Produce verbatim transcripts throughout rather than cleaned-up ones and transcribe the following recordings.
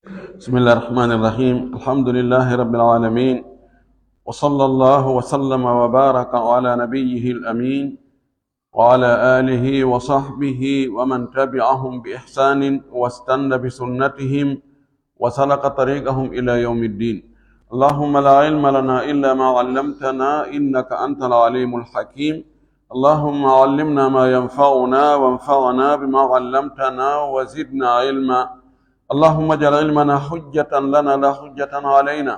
بسم الله الرحمن الرحيم. الحمد لله رب العالمين. وصلى الله وسلم وبارك على نبيه الأمين وعلى آله وصحبه ومن تبعهم بإحسان واستن بسنتهم وسلك طريقهم إلى يوم الدين. اللهم لا علم لنا إلا ما علمتنا إنك أنت العليم الحكيم. اللهم علمنا ما ينفعنا وانفعنا بما علمتنا وزدنا علما. اللهم اجعل علمنا حجة لنا لا حجة علينا.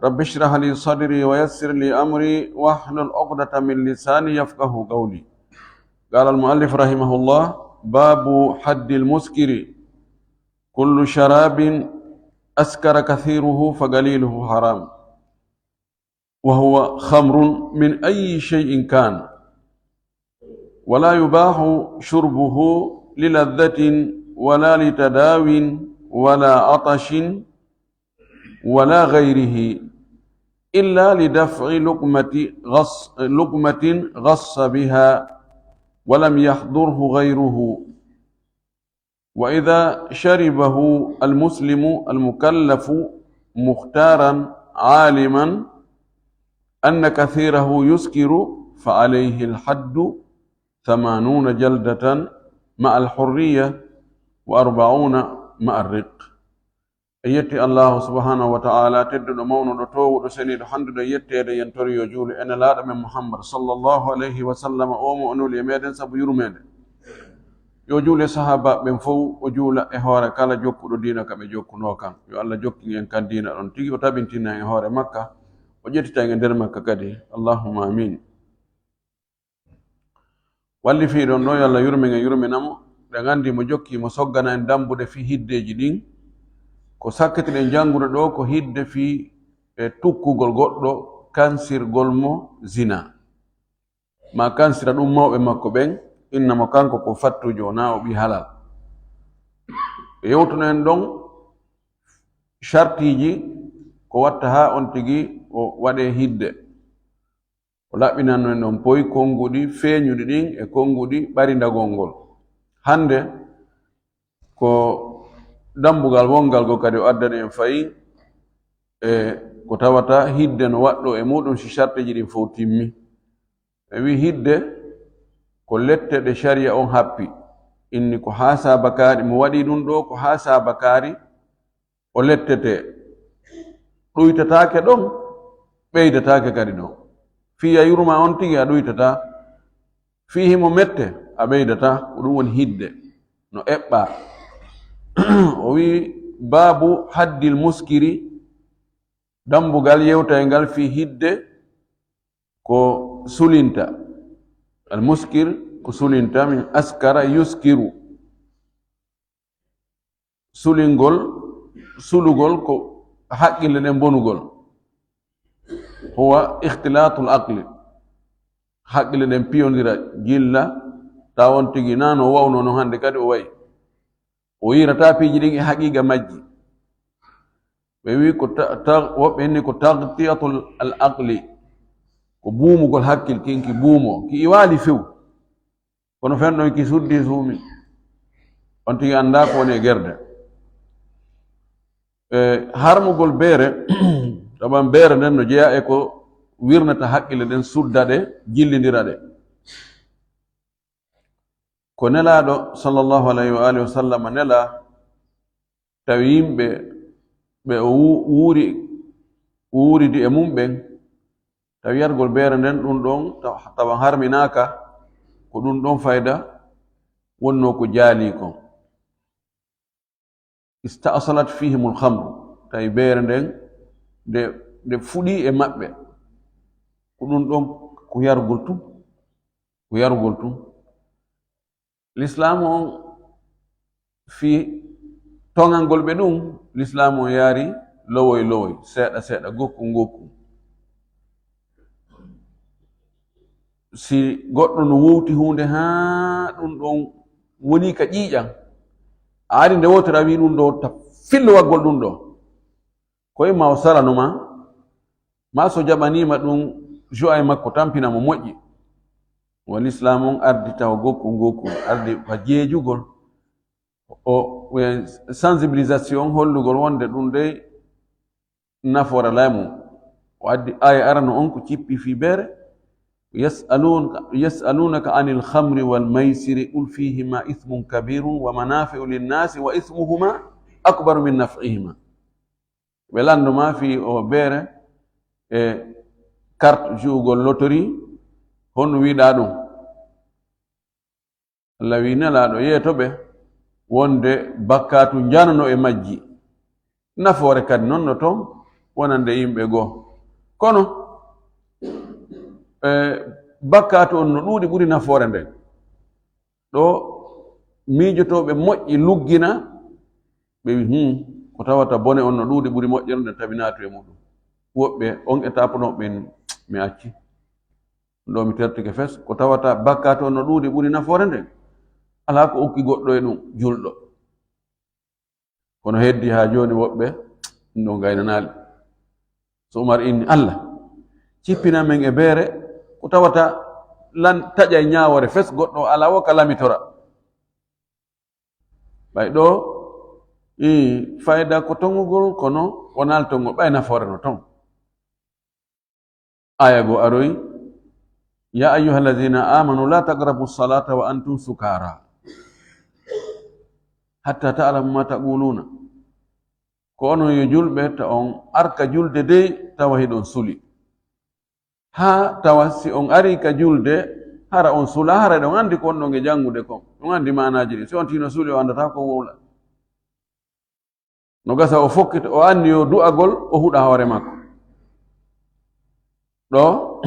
رب اشرح لي صدري ويسر لي أمري واحلل عقدة من لساني يفقه قولي. قال المؤلف رحمه الله: باب حد المسكر. كل شراب أسكر كثيره فقليله حرام، وهو خمر من أي شيء كان، ولا يباح شربه للذة ولا لتداو ولا عطش ولا غيره، إلا لدفع لقمة غص، لقمة غص بها ولم يحضره غيره. وإذا شربه المسلم المكلف مختارا عالما أن كثيره يسكر فعليه الحد ثمانون جلدة مع الحرية وأربعون مع الرق. En yetti Allaahu subhaanahu wa ta'aalaa, tedduɗo, mawnuɗo, toowuɗo, seniiɗo, hannduɗo e yetteede, en tori yo juulu e Nelaaɗo men Muhammad sallallaahu alayhi wa sallam, oo mo o nuli e meɗen sabu yurmeende. Yo juulu e sahaabaaɓe ɓen fow, o juula e hoore kala jokkuɗo diina ka ɓe jokkunoo kan. Yo Alla jokkin en kan diina ɗon tigi, o tabintina en e hoore makka, o ƴettita en e nder makka kadi. Allahumma amiin. Wallifii ɗon ɗoo, yo Alla yurmen en, yurmina mo. Ɗen anndi mo jokki, mo soggana en dambuɗe fii hiddeeji ɗin. Ko sakkitiɗen janngude ɗoo, ko hidde fii e tukkugol goɗɗo, kansirgol mo zina. Maa kansira ɗum mawɓe makko ɓen, inna mo kanko ko fattujo, naa o ɓii halal. Ɓe yewtuno en ɗon shartiiji ko watta haa on tigi o waɗee hidde. O laɓɓinanno en ɗon poy konnguɗi feeñuɗi ɗin e konnguɗi ɓarindagol ngol. Hannde ko dambugal wongal gol kadi o addani en fayi e ko tawata hidde no waɗɗoo e muuɗum si shartiiji ɗin fow timmi. Ɓe wi'i hidde ko lette ɗe sharia on happi. Inni ko haa saabakaari, mo waɗi ɗum ɗoo ko haa saabakaari o lettetee. Ɗuytataake ɗon, ɓeydataake kadi ɗon. Fii a yurma on tigi a ɗuytataa. Fii himo mette, a ɓeydataa. Ko ɗum woni hidde. No eɓɓaa. O wi'i, baabu haddil muskiri, dambugal yewtayngal fii hidde ko sulinta. Al muskir ko sulinta, min askara yuskiru. Sulingol, sulugol ko haqqille ɗen bonugol. Huwa ikhtilatul aqli. Haqqille ɗen piyondira, jilla, tawa on tigi naa no wawno non hannde kadi o wa'i. O yi'irataa piiji ɗin e haqiiqa majji. Ɓe wi'i ko ta-, ta-, woɓɓe inni ko taghtiyatul al aqli. Ko buumugol hakkil, kin ki buumo, ki iwaali few. Kono fen ɗon ki suddi suumi. On tigi anndaa ko woni e gerde. E harmugol beere, taban beere nden no jeyaa e ko wirnata haqqille ɗen, sudda ɗe, jillindira ɗe. Ko Nelaaɗo sallallahu alayhi wa alihi wa sallam nelaa, tawi yimɓe ɓe o wu-, wuuri, wuuridi e mum ɓen, tawi yargol beere nden ɗum ɗon taw-, tawa harminaaka, ko ɗum ɗon fayda wonnoo ko jaalii kon. Ista'salat fihimul khamru, tawi beere nden nde, nde fuɗii e maɓɓe, ko ɗum ɗon ko yargol tun, ko yargol tun. Lislaamu on fii toŋangol ɓe ɗum, Lislaamu on yaari lowoy lowoy, seeɗa seeɗa, gokku gokku. Si goɗɗo no wowti huunde haa ɗum ɗon woni ka ƴiiƴan, a ari nde wootere a wii ɗum ɗo ta fillo waggol ɗum ɗo, ko imma o salano ma, maa so jaɓaniima ɗum, joie makko tampina mo moƴƴi. Wa Lislaamu on ardi tawa gokku gokku, ardi ka jeejugol. O, e, sensibilisation, hollugol wonde ɗum dey nafoore alaa e mum. O addi aaya arano on ko cippi fii beere. "Yas'alunaka, yas'alunaka anil khamri wal maysiri, qul fihima ithmun kabirun wa manafi'u linnaasi wa ithmuhuma akbaru min naf'ihima." Ɓe lanndo ma fii o beere e carte, jouegol loterie, honno wi'uɗaa ɗum? Alla wi'i Nelaaɗo, yeeto ɓe wonde bakkaatu njanano e majji. Nafoore kadi non no ton wonande yimɓe goo. Kono, e, bakkaatu on no ɗuuɗi ɓuri nafoore nden. Ɗo miijotooɓe moƴƴi luggina, ɓe wi'i, "Hmm, ko tawata bone on no ɗuuɗi ɓuri moƴƴere nden, tawi naatu e muɗum." Woɓɓe on étape ɗon ɓen, "Mi acci. Ɗo mi tertike fes. Ko tawata bakkaatu on no ɗuuɗi ɓuri nafoore nden. Alaa ko okki goɗɗo e ɗum, julɗo." Kono heddi haa jooni woɓɓe ɗum ɗon gaynanaali. So Umar inni, "Alla, cippina men e beere ko tawata lan taƴay ñaawoore fes, goɗɗo alaa wo ka lamitora." Ɓay ɗo, ii, fayda ko tongugol, kono wonaa tongol, ɓay nafoore no ton. Aaya goo aroyi, "Ya ayyuhallazina amanu la taqrabu salata wa antum sukara hatta ta'lamu ma taquluna." Ko onon yo julɓe, ta on arka julde dey tawa hiɗon suli. Haa tawa si on arii ka julde, hara on sulaa, hara hiɗon anndi ko wonɗon e janngude kon. On anndi maanaaji ɗin. Si on tino suli, o anndataa ko wowla. No gasa o fokkita, o anniyo du'agol, o huɗa hoore makko. Ɗo,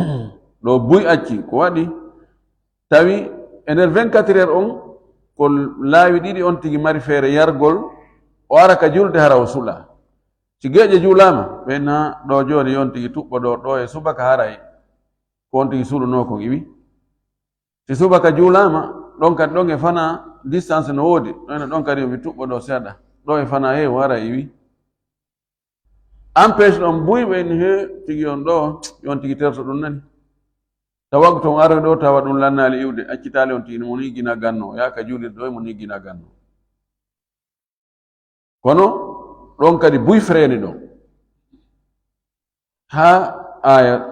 ɗo buy acci, ko waɗi? Tawi e nder vingt-quatre heures on, ko laawi ɗiɗi on tigi mari feere yargol, o ara ka julde hara o sula. Si geeƴe juulaama, ɓe na ɗo jooni yon tigi tuɓɓo ɗo, ɗo e subaka haray ko on tigi sulunoo kon iwi. Si subaka juulaama, ɗon kadi ɗon e fanaa distance no woodi, ɗon e ɗon kadi yo mi tuɓɓo ɗo seeɗa, ɗo e fanaa heewu haray iwi. Empêche ɗon buy ɓe ni he tigi on ɗo, yon tigi terto ɗum nani. Tawa ko ton aroy ɗo, tawa ɗum lannaali iwde, accitaali on tigi mo ni gina ganno, yaa ka juulirde ɗo mo ni gina ganno. Kono ɗon kadi buy freeni ɗon. Haa aaya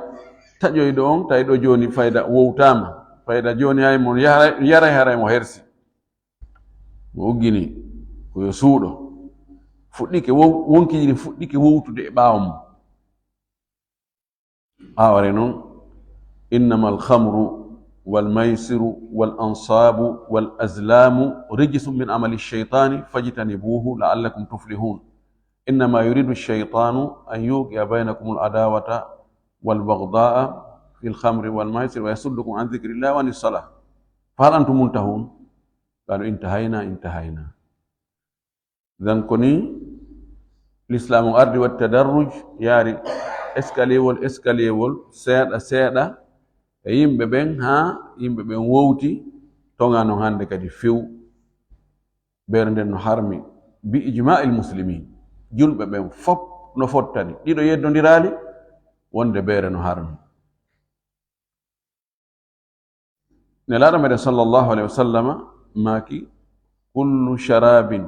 taƴoyɗo on, tawi ɗo jooni fayda wowtaama. Fayda jooni hay mo yara-, yaray haray mo hersi. Mo uggini ko yo suuɗo. Fuɗɗike wow-, wonkiji ɗin fuɗɗike wowtude e ɓaawo mum. Aaware non, "Innama alkhamru walmaysiru walansabu walazlamu rijsum min amali shaytani fajtanibuhu la'allakum tuflihun. Innama yuridu shaytanu an yuqi'a baynakum aladawata walbaghdha'a fil khamri walmaisir wa yasuddakum an dhikrillahi wa anis salah. Fahal antum muntahun?" Qalu, "Intahayna, intahayna." Donc ko ni Lislaamu ardi waɗi tadarruj, yaari escalierwol, escalierwol, seeɗa, seeɗa, e yimɓe ɓen, haa yimɓe ɓen wowti, toŋa non hannde kadi few. Beere nden no harmi, bi ijma'il muslimin. Julɓe ɓen fop no fottani, ɗiɗo yeddondiraali, wonde beere no harmi. Nelaaɗo meɗen sallallahu alayhi wa sallama maaki, "Kullu sharabin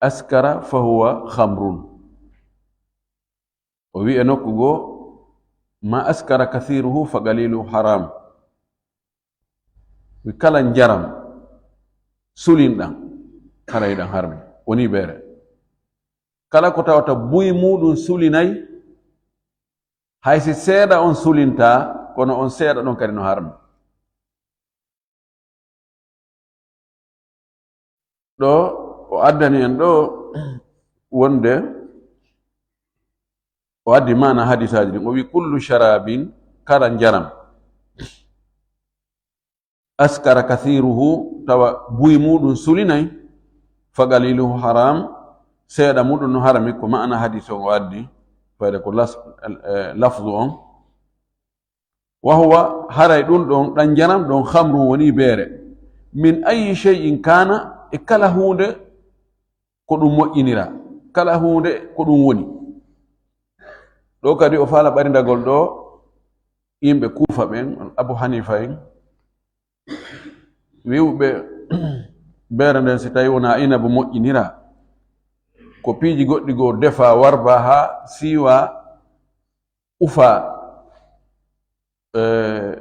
askara fahuwa khamrun." O wi'i e nokku goo, "Ma askara kathiruhu fa qaliluhu haram." Wi kala njaram sulinɗan, haray ɗan harmi, woni beere. Kala ko tawata buy muuɗum sulinay, hay si seeɗa on sulintaa, kono on seeɗa ɗon kadi no harmi. Ɗo o addani en ɗo wonde, o addi maana hadisaaji ɗin. O wi, "Kullu sharabin, kala njaram, askara kathiruhu, tawa buy muuɗum sulinay, fa qaliluhu haram, seeɗa muuɗum no harmi." Ko maana hadis on o addi, fayde ko las-, eh, lafzu on. "Wa huwa, haray ɗum ɗon, ɗan njaram ɗon, khamrun woni beere. Min ayyi shay'in kana, e kala huunde ko ɗum moƴƴinira, kala huunde ko ɗum woni." Ɗo kadi o faala ɓarindagol ɗo yimɓe Kuufa ɓen, Abu Hanifa en, wi'uɓe Beere nden, si tawi wonaa inabu moƴƴiniraa, ko piiji goɗɗi goo defaa, warbaa haa siiwaa, ufaa, eh,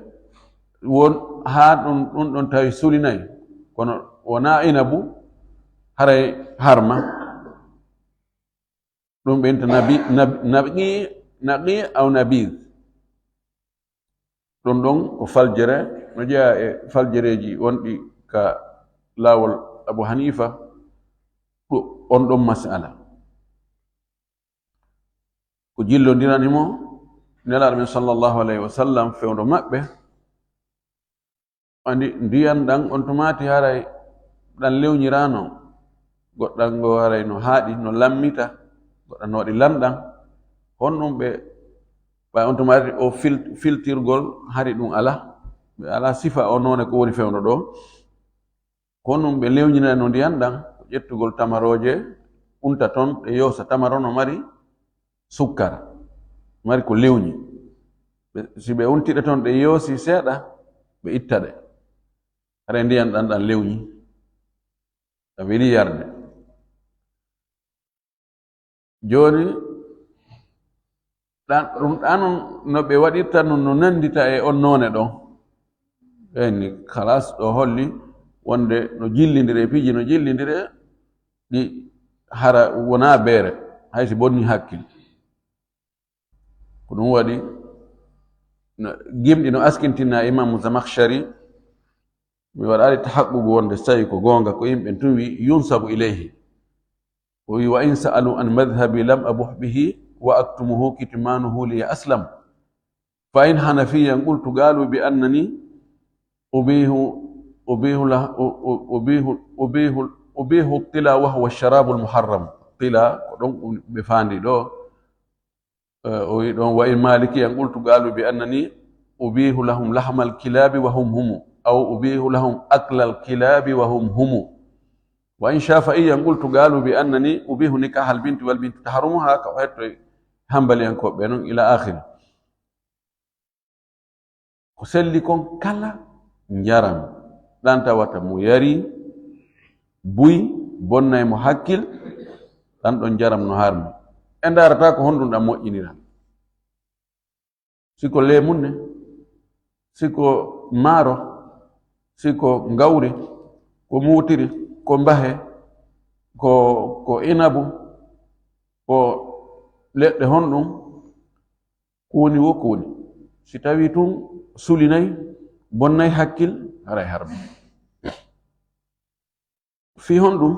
won haa ɗun, ɗun ɗon tawi sulinay, kono wonaa inabu, haray harma. Ɗun ɓe inta nabi, nab-, naqi, naqi aw nabiid. Ɗun ɗon ko faljere, no jeyaa e faljereeji wonɗi ka laawol Abu Haniifa, ɗu-, on ɗon mas'ala. Ko jillondirani mo Nelaaɗo men sallallahu alayhi wa sallam fewndo maɓɓe, Andi ndiyan ɗan on tumaati haray ɗan lewniraano, goɗɗan ngo haray no haaɗi, no lammita, goɗɗan no waɗi lanɗan. Honɗun ɓe, ɓay on tumaati o fil-, filtirgol hari ɗun alaa, ɓe alaa sifa o noone ko woni fewndo ɗoo. Honɗun ɓe lewnirano ndiyan ɗan, ko ƴettugol tamarooje, unta ton, ɗe yoosa. Tamaro no mari sukkara, mari ko lewni. Ɓe, si ɓe untiɗe ton, ɗe yoosi seeɗa, ɓe itta ɗe. Haray ndiyan ɗan, ɗan lewni, ɗan weli yarde. Jooni, ɗan, ɗun ɗan no ɓe waɗirta nun, no nandita e on noone ɗon. Ɓen ni, khalas, ɗoo holli wonde no jillindire, piiji no jillindire, ɗi hara wonaa beere, hay si bonni hakkil. Ko ɗun waɗi, no, gimɗi no askintinaa Imaamu Zamakhshari, mi waɗaali tahaqququ wonde si tawi ko goonga, ko yimɓe tun wi'i, yunsabu ilayhi. O wi'i, "Wa in sa'alu an madhhabi lam abuh bihi, wa aktumuhu kitmanuhu liya aslam. Fa in hanafiyyan qultu qalu bi annani ubihu, ubihu lah-, u-, u-, ubihu, ubihu, ubihu tila wa huwa sharabul muharram." Tila, ko ɗon ɓe faandi ɗoo. Eh, o wi'i ɗon, "Wa in malikiyyan qultu qalu bi annani ubihu lahum lahmal kilabi wa hum humu, aw ubihu lahum aklal kilabi wa hum humu. Wa in shafa'iyyan qultu qalu bi annani ubihu nikahal binti wal bintu taharumuha," ka o hettoy hanbaliyankooɓe non, ila akhiri. Ko selli kon kala njaram, ɗan tawata mo yari buy, bonnay mo hakkil, ɗan ɗon njaram no harmi. En ndaarataa ko honɗun ɗan moƴƴinira. Si ko leemunne, si ko maaro, si ko ngawri, ko muutiri, ko mbahe, ko, ko inabu, ko leɗɗe honɗun, Kuuni wo kuuni. Si tawii tun sulinay, bonnay hakkil, haray harmi. Fii honɗun?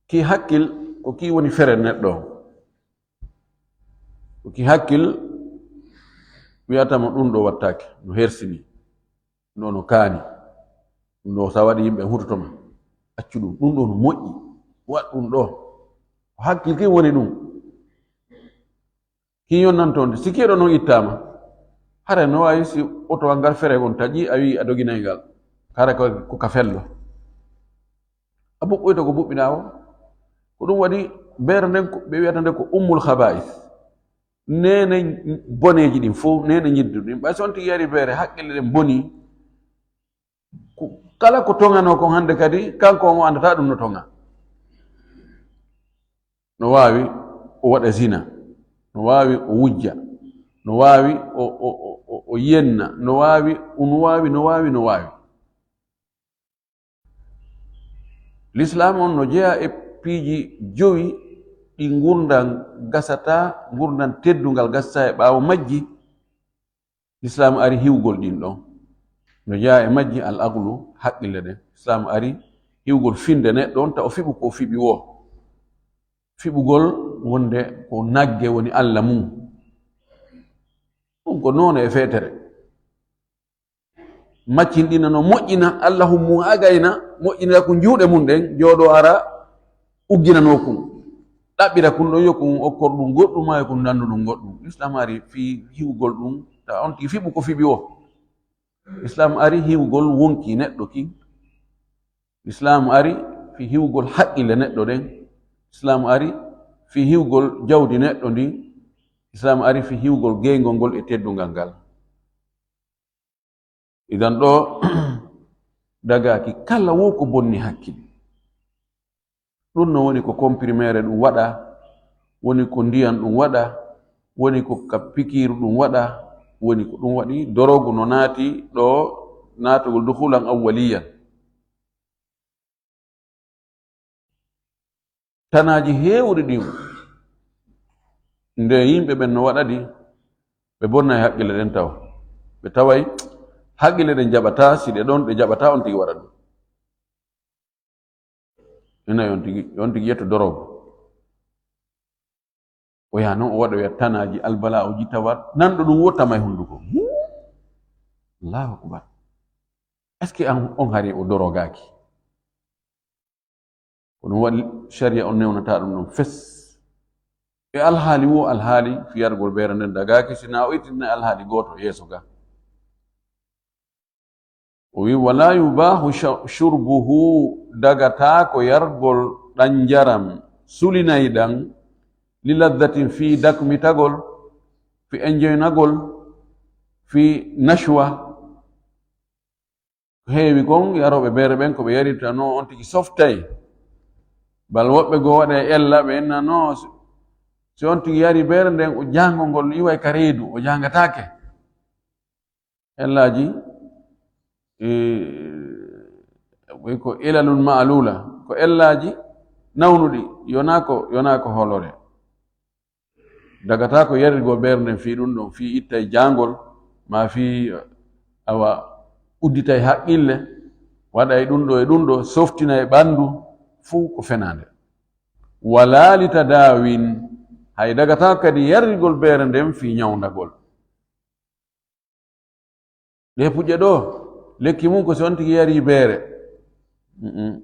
Kii hakkil ko kii woni fere neɗɗo on. Ko kii hakkil wi'ata mo ɗun ɗoo wattaake, no hersinii. Ɗun ɗoo no kaani. Ɗun ɗoo, si a waɗii, yimɓe hutoto ma. Accu ɗun. Ɗun ɗoo no moƴƴi. Waɗ ɗun ɗoo. Ko hakkil kin woni ɗun. Kin yonnanto nde. Si kiiɗo non ittaama, hara no waawi si otowal ngal fere on taƴi, a wi'i a doginay ngal. Hara ko, ko ka fello. A buɓɓoyta ko buɓɓiɗaa o. Ko ɗun waɗi beere nden ko ɓe wi'ata nde ko ummul khaba'is. Neene boneeji ɗin fow, neene ɲiddu ɗin. Ɓay si on tigi yari beere, hakkille ɗen bonii. Ko, kala ko toŋanoo kon hande kadi, kanko on o andataa ɗun no toŋa. No waawi o waɗa zina, no waawi o wujja, no waawi o, o, o, o, o yenna, no waawi, no waawi, no waawi, no waawi. Lislaam on no jeyaa e piiji jowi ɗi ngurndan gasataa, ngurndan teddungal gasataa e ɓaawo majji. Lislaam ari hiwgol ɗin ɗon. No jeyaa e majji al aqlu, haqqille ɗen. Lislaam ari hiwgol finde neɗɗo on, ta o fiɓu ko o fiɓi woo. Fiɓugol wonde ko nagge woni Alla mun. Ɗun ko noone e feetere. Maccinɗina no moƴƴina Allahun mun, agayna, moƴƴinira kun juuɗe mun ɗen, jooɗoo ara ugginanoo kun. Ɗaɓɓira kun ɗon, yo kun okkor ɗun goɗɗun, maa yo kun nannu ɗun goɗɗun. Lislaam ari fii hiwgol ɗun, ta on tigi fiɓu ko fiɓi woo. Lislaam ari hiwgol wonkii neɗɗo kin. Lislaam ari fii hiwgol haqqille neɗɗo ɗen. Lislaam ari fii hiwgol jawdi neɗɗo ndin. Lislaam ari fii hiwgol geyngol ngol e teddungal ngal. Idan ɗoo, dagaaki kala wo ko bonni hakkil. Ɗun no woni ko comprimere ɗun waɗa, woni ko ndiyan ɗun waɗa, woni ko ka pikiiru ɗun waɗa, woni ko ɗun waɗi dorogu no naati ɗo naatugol duhulan awwaliyan. Tanaaji heewuɗi ɗin, nde yimɓe ɓen no waɗa ɗi, ɓe bonnay haqqille ɗen tawa. Ɓe taway haqqille ɗen jaɓataa, si ɗe ɗon, ɗe jaɓataa on tigi waɗa ɗun. Ina on tigi, on tigi yetto dorogu. O yaha non, o waɗoya tanaaji, albala'uji tawa, nanɗo ɗun wo tama e hunduko. Huu! Allahu akbar. Est-ce que an, on hari o dorogaaki? Ko ɗun waɗi sharia on newnata ɗun ɗon fes. E alhaali wo alhaali, fii yargol beere nden dagaaki, si na o ittinay alhaali gooto yeeso ga. O wi'i, "Wala yubahu sha-, shurbuhu, dagataako yargol ɗan njaram sulinay ɗan, li laddatin, fii dakmitagol, fii enjoynagol, fii nashwa." Ko heewi kon, yarooɓe beere ɓen, ko ɓe yarirta non, on tigi softay. Bal woɓɓe goo waɗa e ella, ɓe inna non, si, si on tigi yari beere nden, o jaangol ngol iway ka reedu, o jaangataake. Ellaaji, e, ko ilalun ma'alula, ko ellaaji nawnuɗi, yonaa ko, yonaa ko hoolore. Dagataako yarirgol beere nden fii ɗun ɗon, fii ittay jaangol, maa fii, awa, udditay haqqille, waɗay ɗun ɗoo e ɗun ɗoo, softinay ɓandu, fuu ko fenaande. Walaa li tadaawin, hay dagataako kadi yarirgol beere nden fii ñawndagol. Ɗee puƴe ɗoo, lekki mun ko si on tigi yarii beere. Mm-mm.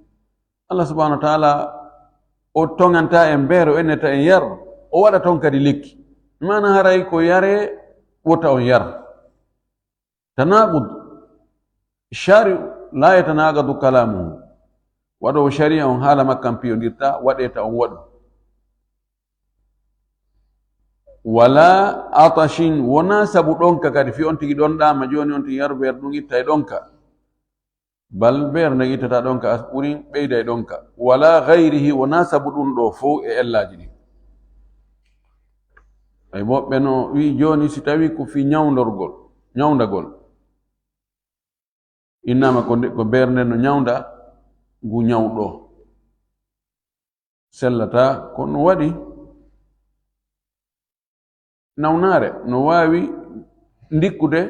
Allah subhanahu wa ta'ala, o toŋantaa en beere, o enneta en yar, o waɗa ton kadi lekki. Maana haray ko yaree wota on yar. Tanaqud, shari'u la yatanaqadu kalamuhu. Waɗoowo shari'a on haala makkan piyondirtaa, waɗee ta on waɗu. Wala atashin, wonaa sabu ɗonka kadi, fii on tigi ɗonɗaama jooni, on tigi yaru beere ɗun itta e ɗonka. Bal beere nden ittata ɗonka, as ɓurin ɓeyda e ɗonka. Wala gayrihi, wonaa sabu ɗun ɗoo fow e ellaaji ɗin. Ay, woɓɓe no wi'i jooni, si tawii ko fii ñawndorgol, ñawndagol. Innaama ko nde, ko beere nden no ñawnda ngu ñaw ɗoo. Sellataa, kono no waɗi nawnaare, no waawi ndikkude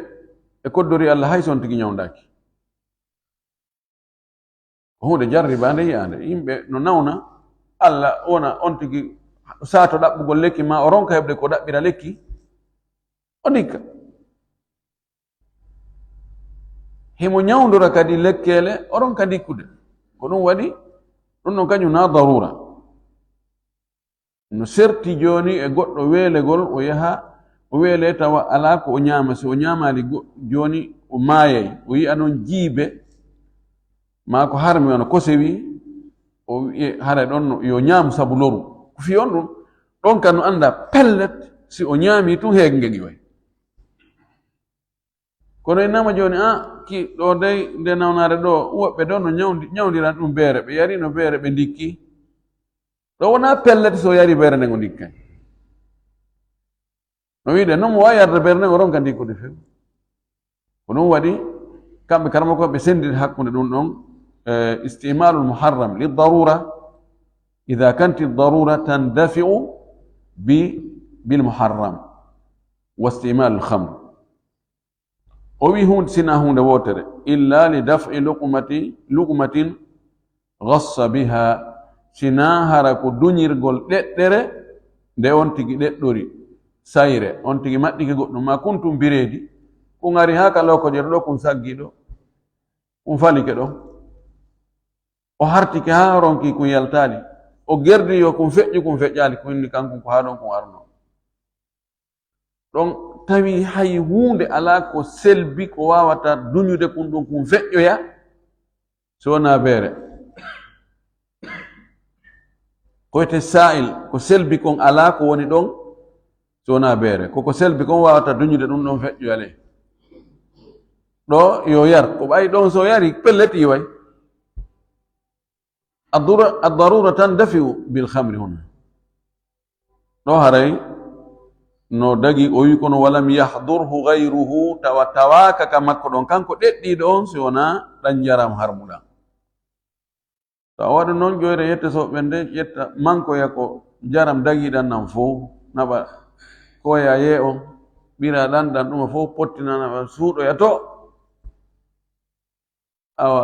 e koddori Allah, hay si on tigi ñawndaaki. Ko huunde jarribaande yi'aande. Yimɓe no nawna, Allah wona on tigi saato ɗaɓɓugol lekki, maa o ronka heɓde ko ɗaɓɓira lekki, o ndikka. Himo ñawndora kadi lekkeele, o ronka ndikkude. Ko ɗun waɗi, ɗun ɗon kañun na daruura. No serti jooni e goɗɗo weelegol, o yaha, o weelee tawa alaa ko o ñaama. Si o ñaamaali go-, jooni o maayay. O yi'a non jiibe, maa ko harmi wano kosewi, o wi'e haray ɗon no yo ñaamu sabu loru. Ko fii on ɗun, ɗon ka no annda pellet, si o ñaami tun heege ngen iway. Kono innaama jooni, a, ki ɗoo dey, nde nawnaare ɗoo, woɓɓe ɗoo no ñawndi-, ñawndiran ɗun beere, ɓe yarino beere, ɓe ndikki. Ɗoo wonaa pellet si o yari beere nden o ndikkay. No wi'ude, non mo waawi yarde beere nden o ronka ndikkude few. Ko ɗun waɗi, kamɓe karamokooɓe ɓe senndiri hakkunde ɗun ɗon, eh, istimalul muharram li darura, idha kanti darura tandafi'u bi, bil muharram, wa istimalul khamr. O wi'i huunde, sinaa huunde wootere, illa li daf'i luqmati, luqmatin ghassa biha, sinaa hara ko duñirgol ɗeɗɗere nde on tigi ɗeɗɗori, sayre, on tigi maɗɗike goɗɗum, maa kuntum bireedi, kun ari haa ka lookojere ɗoo, kun saggii ɗoo, kun falike ɗoo. O hartike haa ronki kun yaltaali. O gerdi yo kun feƴƴu, kun feƴƴaali, kun inni kankun ko haa ɗon kun arno. Ɗon tawi hay huunde alaa ko selbi ko waawata duñude kun ɗon kun feƴƴoya, si wonaa beere. Ko wiyetee saa'il, ko selbi kon alaa ko woni ɗon, si wonaa beere. Ko ko selbi kon waawata duñude ɗun ɗon feƴƴoya le. Ɗo yo yar, ko ɓay ɗon so yari, pellet iway. Ad-dura-, ad-darura tandafi'u bil khamri huna. Ɗo haray no dagi, o wi kono walam yahdurhu ghayruhu, tawa tawaaka ka makko ɗon, kanko ɗeɗɗiiɗo on, si wonaa ɗan njaram harmuɗan. To a waɗu non, ƴoyre yette soɓɓe nde, ƴetta mankoya ko njaram dagiɗan nan fow, naɓa koya yee on, ɓira ɗan, ɗan ɗuma fow pottinana ɓan suuɗoya to. Awa,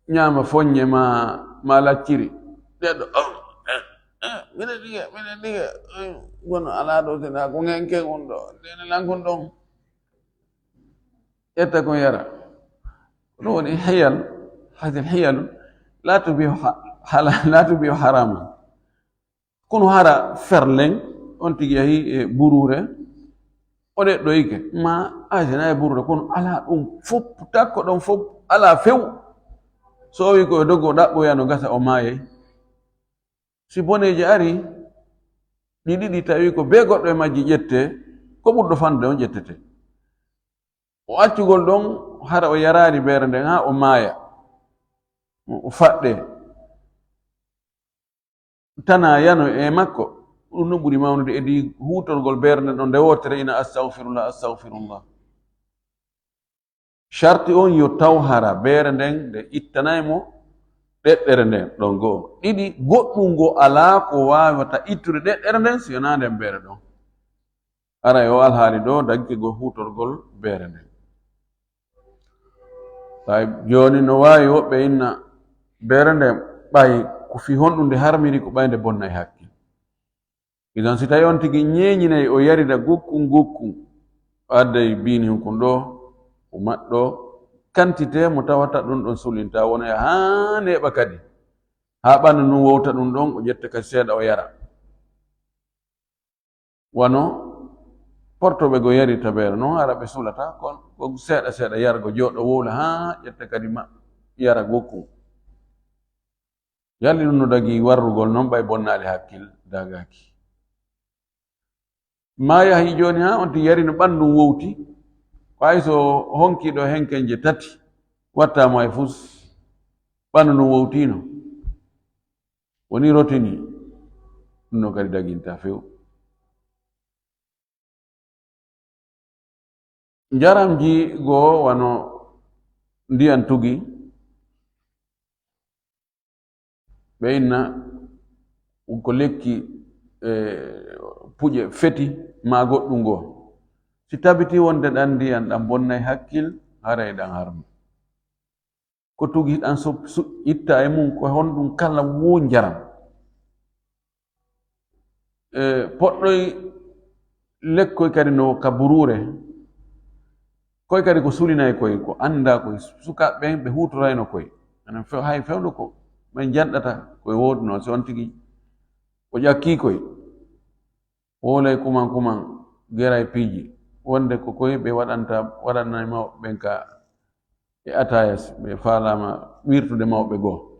ñaama foññe ma, ma lacciri. Ɗeɗɗo, "Oh, eh, eh, miɗen ɗiga, miɗen ɗiga." Eh, kono alaa ɗo, tena ko ngenken on ɗo, tene lankun ɗon. Ƴetta kon yara. Ko ɗum woni hiyal, hadil hiyalu, la tubihu ha-, hala-, la tubihu haraman. Kono hara ferlen, on tigi yahi e buruure, o ɗeɗɗoyike, ma aysena e buruure, kono alaa ɗum fof, takko ɗon fof, alaa few. So o wi ko e dogo ɗaɓɓoya no gasa o maayay. Si boneeji ari, ɗi ɗiɗi tawi ko bee goɗɗo e majji ƴettee, ko ɓurɗo fanɗude on ƴettetee. O accugol ɗon, hara o yaraali beere nden haa o maaya, o faɗɗee. Tanaa yano e makko, ɗum no ɓuri mawnude e ɗi huutorgol beere nden ɗon nde wootere ina, "Astagfirullah, astagfirullah." Sharti on yo taw hara beere nden nde ittanay mo ɗeɗɗere nden, ɗon go'o. Ɗiɗi, goɗɗum ngo alaa ko waawata ittude ɗeɗɗere nden si wonaa nden beere ɗon. Aray o alhaali ɗo daggike go huutorgol beere nden. Tawi jooni no waawi woɓɓe inna beere nden ɓay ko fii honɗum nde harmiri, ko ɓay nde bonnay hakkil. Idan si tawi on tigi ñeeñinay o yarira gokkun gokkun, o adday biini hunkun ɗo, o maɗɗo quantité mo tawata ɗum ɗon sulinta, wona haa neeɓa kadi. Haa ɓandu ndun wowta ɗum ɗon, o ƴetta kadi seeɗa o yara. Wano portooɓe go yarirta beere non, hara ɓe sulata, kon ko seeɗa seeɗa yargo jooɗo wowla haa ƴetta kadi ma yara gokkun. Yalli ɗum no dagii warrugol non ɓay bonnaali hakkil dagaaki. Maa yahi jooni haa on tigi yari no ɓandu wowti, ko hay so honkiiɗo henkenje tati watta mo hay fus, ɓandu ndun wowtiino. Woni rotini, ɗum no kadi daginta few. Njaramji goo wano ndiyan tugi, ɓe inna ko lekki, e, puƴe feti maa goɗɗum goo. Si tabitii wonde ɗan ndiyan ɗan bonnay hakkil, haray ɗan harmi. Ko tugi ɗan so, su-, itta e mum, ko honɗum kala woo njaram. E, poɗɗoy lekkoy kadi no ka buruure. Koy kadi ko sulinay koy, ko anndaa koy. Sukaaɓe ɓen, ɓe huutorayno koy. Enen few-, hay fewndo ko ɓen janɗata koy wooduno, si on tigi o ƴakkii koy. Wowlay kuman kuman, geray piiji. Wonde ko koy ɓe waɗanta, waɗanay mawɓe ɓen ka e atayas, ɓe faalaama wirtude mawɓe goo.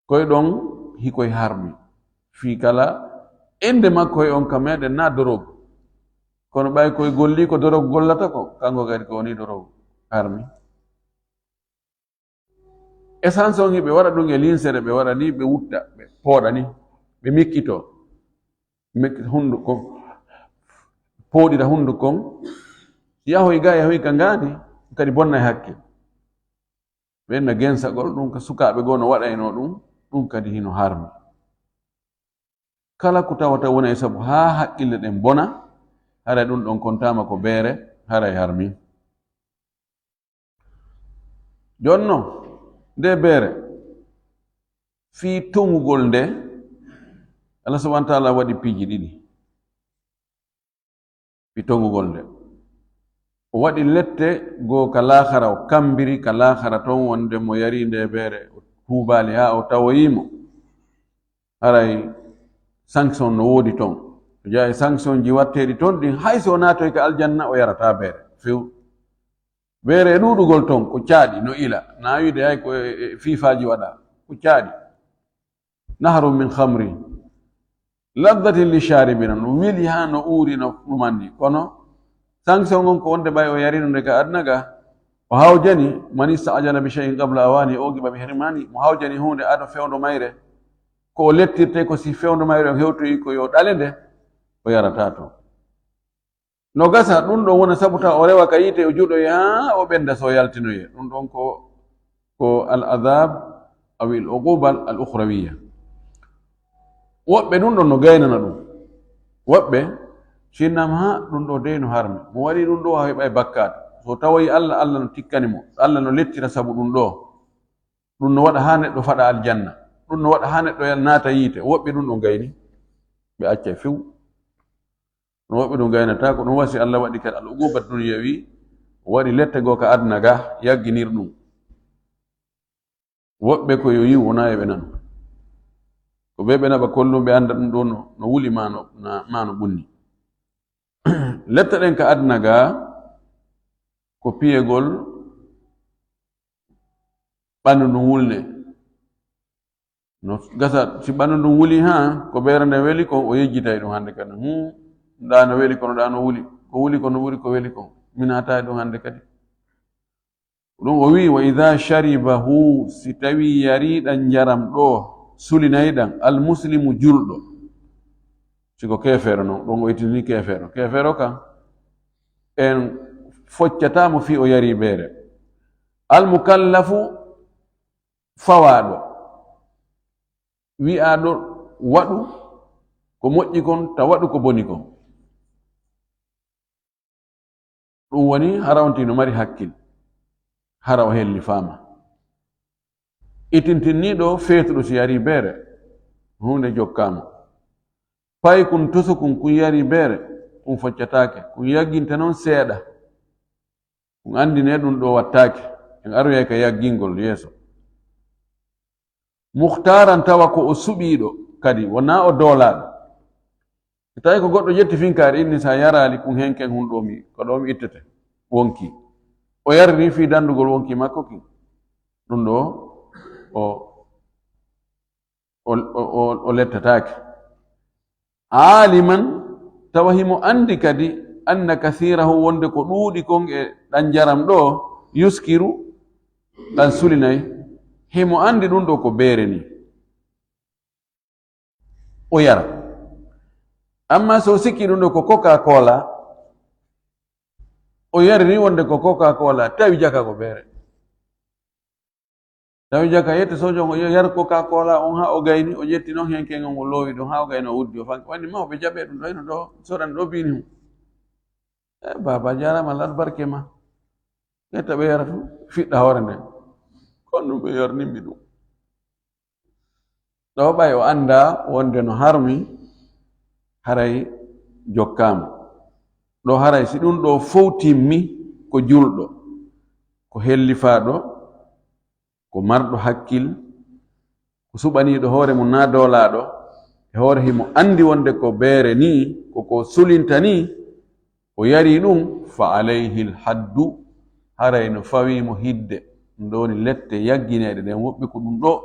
Koy ɗon hikoy harmi. Fii kala innde makko e on ka meɗen na dorogu. Kono ɓay koy golli ko dorogu gollata ko, kanko kadi ko woni dorogu harmi. Essence on hiɓe waɗa ɗum e linsere, ɓe waɗa ni, ɓe wutta, ɓe pooɗa ni, ɓe mikkitoo. Mik-, hundu kon, pooɗira hundu kon, yahoy ga, yahoy ka ngaandi, kadi bonnay hakke. Ɓen na gensagol ɗum ka sukaaɓe goo no waɗaynoo ɗum, ɗum kadi hino harmi. Kala ko tawata wona e sabu haa haqqille ɗen bona, haray ɗum ɗon kontaama ko beere, haray harmi. Jooni non, nde beere, fii tongugol nde, Allah subhanahu wa ta'ala waɗi piiji ɗiɗi. Fii tongugol nde. O waɗi lette goo ka laakara, o kambiri ka laakara ton wonde mo yari nde beere, o tuubaali haa o tawoyii mo. Haray sanction no woodi ton. O jeyaa e sanction ji watteeɗi ton ɗin, hay so o naatoy ka aljanna, o yarataa beere. Few. Beere e ɗuuɗugol ton, ko caaɗi, no ila. Na wiide hay ko e, e fiifaaji waɗa. Ko caaɗi. Nahrun min khamrin. Ladhatin lisharibina. No weli haa no uuri no ɗumanni. Kono Sanction on ko wonde ɓay o yarino nde ka aduna ga, o hawjani, "Man ista'jala bi shay'in qabla awani", o giɓa ɓe hermani, mo hawjani huunde ado fewndo mayre, ko o lettirte ko si fewndo mayre on hewtoyi ko yo ɗale nde, o yarata to. No gasa ɗun ɗon wona sabu taw o rewa ka yiite, o juɗoyi haa o ɓenda so o yaltinoye. Ɗun ɗon ko, ko al adab aw al uquba al ukhrawiya. Woɓɓe ɗun ɗon no gaynana ɗun. Woɓɓe sinnama haa ɗun ɗo dey no harmi. Mo waɗi ɗun ɗo o heɓay bakkaatu. So tawoyi Allah, Allah no tikkani mo. Allah no lettira sabu ɗun ɗo. Ɗun no waɗa haa neɗɗo faɗa aljanna. Ɗun no waɗa haa neɗɗo yal-, naata yiite. Woɓɓe ɗun ɗon gayni. Ɓe accay few. No woɓɓe ɗun gaynata, ko ɗun wasi Allah waɗi kadi al uquba dunyawi, waɗi lette goo ka aduna ga, yagginir ɗun. Woɓɓe ko yo yi'u, wonaa e ɓe nanu. Ko ɓe ɓe naɓa kollum, ɓe annda ɗun ɗoo no, no wuli maa no, na, maa no ɓunni. Lette ɗen ka aduna ga, ko piyegol ɓandu ndun wulne. No gasa, si ɓandu ndun wuli, haa, ko ɓeere nden weli kon, o yejjitay ɗun hande kadi. Hmm, ɗaa no weli kono ɗaa no wuli. Ko wuli kon no ɓuri ko weli kon. Mi naata e ɗun hande kadi. Ɗun o wi'i, "Wa idha sharibahu", si tawi yarii ɗan njaram ɗoo, sulinay ɗan, al muslimu julɗo. Si ko keefeero non, ɗun o ittini keefeero. Keefeero kan, en foccataa mo fii o yarii beere. Al mukallafu fawaaɗo, wi'aaɗo waɗu ko moƴƴi kon, ta waɗu ko boni kon. Ɗun woni hara on tigi no mari hakkil, hara o hellifaama. Itintinniiɗo feetuɗo si yarii beere, huunde jokkaama. Paykun tosukun kun yarii beere, kun foccataake, kun yagginte non seeɗa. Kun anndinee ɗun ɗoo wattaake, en aroyay ka yaggingol yeeso. Muhtaaran, tawa ko o suɓiiɗo kadi, wonaa o doolaaɗo. Si tawii ko goɗɗo ƴetti finkaari inni, si a yaraali kun henken hun ɗoo mi, ko ɗoo mi ittete, wonkii. O yaririi fii danndugol wonkii makko kin. Ɗun ɗoo, o, o, o, o, o lettataake. Aaliman, tawa himo anndi kadi, anna kasiirahu, wonde ko ɗuuɗi kon e ɗan njaram ɗoo, yuskiru, ɗan sulinay. Himo anndi ɗun ɗoo ko beere nii. O yara. Amma so o sikki ɗun ɗoo ko Coca-Cola, o yaririi wonde ko Coca-Cola, tawi jaka ko beere. Tawi jaka yette sojo on, o yar Coca-Cola on haa o gayni, o ƴetti non henken on, o loowi ɗon haa o gayni, o uddi, o fanki. Wani ma o ɓe jaɓe ɗun ɗoo, hino ɗoo, soɗan ɗoo biini hun. E, baaba, jaaraama, Allah barke ma. Ƴetta ɓe yara tun, fiɗɗa hoore nden. Kon ɗun ɓe yarnimmi ɗun. Ɗoo ɓay o anndaa wonde no harmi, haray jokkaama. Ɗoo haray si ɗun ɗoo fow timmi, ko julɗo, ko hellifaaɗo, ko marɗo hakkil, ko suɓaniiɗo hoore mun naa doolaaɗo, e hoore himo anndi wonde ko beere nii, ko ko sulinta nii, o yarii ɗun, fa alayhi lhaddu, haray no fawii mo hidde. Ɗun ɗoo woni lette yaggineeɗe ɗen. Woɓɓe ko ɗun ɗoo,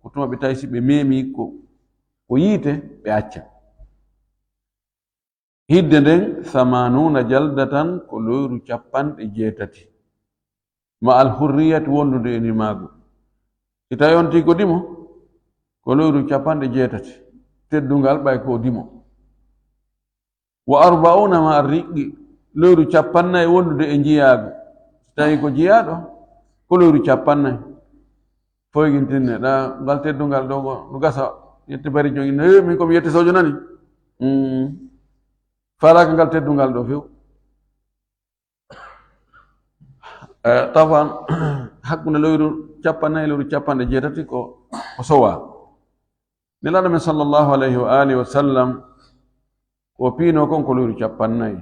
ko tuma ɓe tawi si ɓe meemii ko, ko yiite, ɓe acca. Hidde nden, samanuuna jaldatan, ko loyru cappanɗe jeetati. Ma al hurriyati, wondude e nimaagu. Si tawi on tigi ko dimo, ko loyru cappanɗe jeetati. Teddungal ɓay ko dimo. Wa arba'una ma ar riqqi, loyru cappannayi wondude e njiyaagu. Si tawi ko jiyaaɗo, ko loyru cappannayi. Foygintinne, ɗa ngal teddungal ɗo, ngo, no gasa, yetti bari jogi, no, "Eh, min ko mi yetti sojo nani." Mm. Faalaaka ngal teddungal ɗo few. Eh, tawan, hakkunde loyru cappannayi, loyru cappanɗe jeetati ko, ko sowa. Nelaaɗo men sallallahu alayhi wa alihi wa sallam, ko piino kon ko loyru cappannayi.